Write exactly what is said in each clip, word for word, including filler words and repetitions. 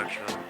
Masya Allah.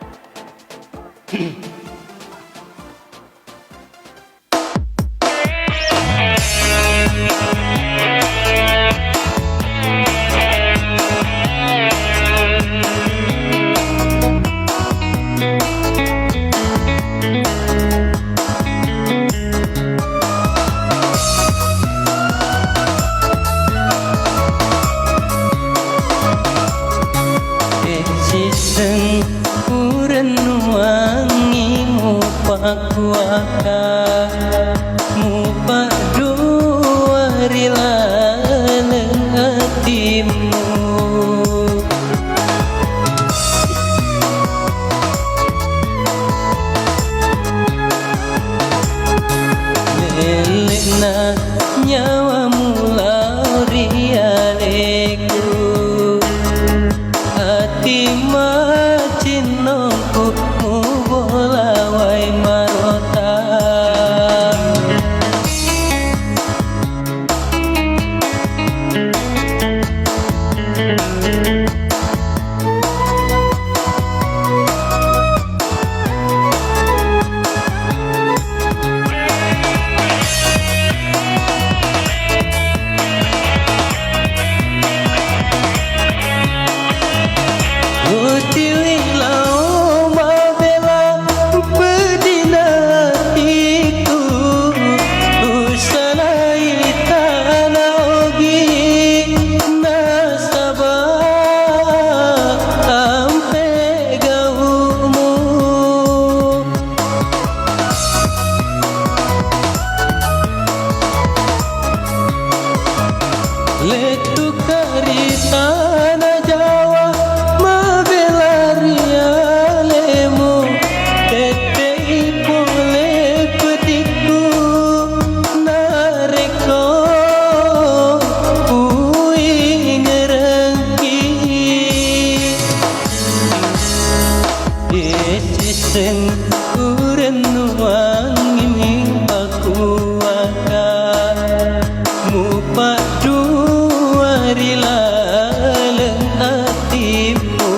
Sisseng urennuangngi mupakuaka, mupaddua ri laleng atimmu. Lelle'na nyawamu lao ri aleku. Ati macinnongku mubola wai marota. Utiwi lao mabela pedina atiku, usalai tana ogi nasaba ampe gaumu. Lettuka ri tana Jawa, mabela ri alemu, tettei pole petikku, narekko uingerengki. Sisseng urennuangngi mupakuaka, mupaddua ri laleng atimmu.